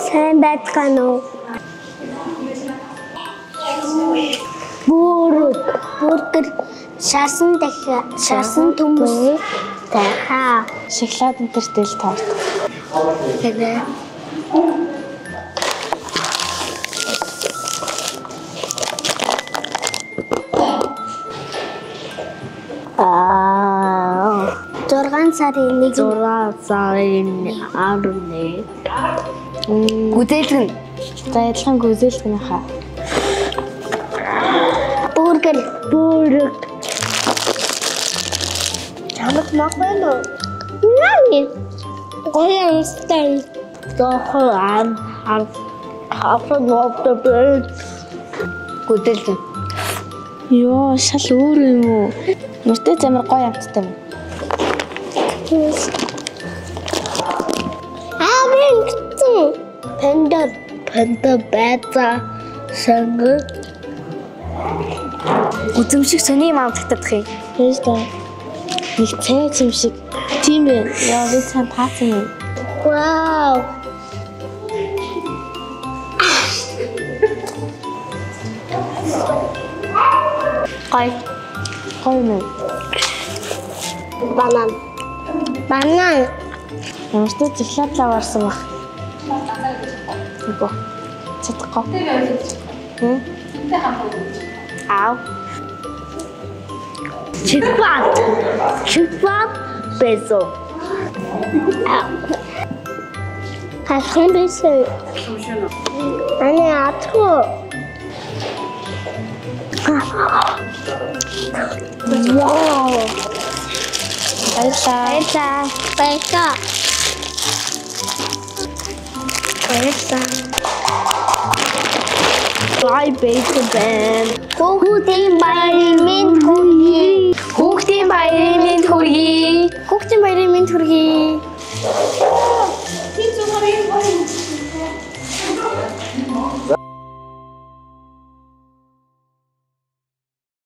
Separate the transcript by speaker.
Speaker 1: Сайн байцгаана уу? Бүрэг, бургер, шарсан дахиа, шарсан төмөс дахиа.
Speaker 2: Шоколад энтертэл торт.
Speaker 1: Тэгээ. Аа 6 сарын 1
Speaker 2: 6 сарын 11.
Speaker 3: Гүзээлгэн.
Speaker 2: За адилхан гүзээлгэн хаа.
Speaker 1: Бургер, бүрэг. Чамд мах байна уу? Нами. Гоё юмстай.
Speaker 2: Зохоо ам хав хав bird.
Speaker 3: Гүзээлгэн.
Speaker 2: Йоо, шал өөр юм уу? Нүртэй замар гоё амттай юм.
Speaker 1: Аа би ингэсэн. Панда, панда байцаа сангар.
Speaker 3: Гүзэмшиг сони юм амтагдах юм.
Speaker 2: Тэгэж та. Нэг цай юм шиг. Тийм ээ. Яа, би цаан таасан юм.
Speaker 1: Вау.
Speaker 3: Гоё.
Speaker 2: Гоё юм.
Speaker 1: Банан. Банан.
Speaker 2: Ямар ч шоколад лав орсон баг. Үгүй. Чадахгүй.
Speaker 3: Аав.
Speaker 1: Чипат. Чипат безо. Халхан биш. Ани атгүй. Вау.
Speaker 2: Баярлалаа.
Speaker 1: Баярлалаа. Баярлалаа. Баярлалаа.
Speaker 2: Bye bacon band.
Speaker 1: Хүүхдийн баярын мэнд хүргэе.
Speaker 3: Хүүхдийн баярын мэнд хүргэе.
Speaker 1: Хүүхдийн баярын мэнд хүргэе.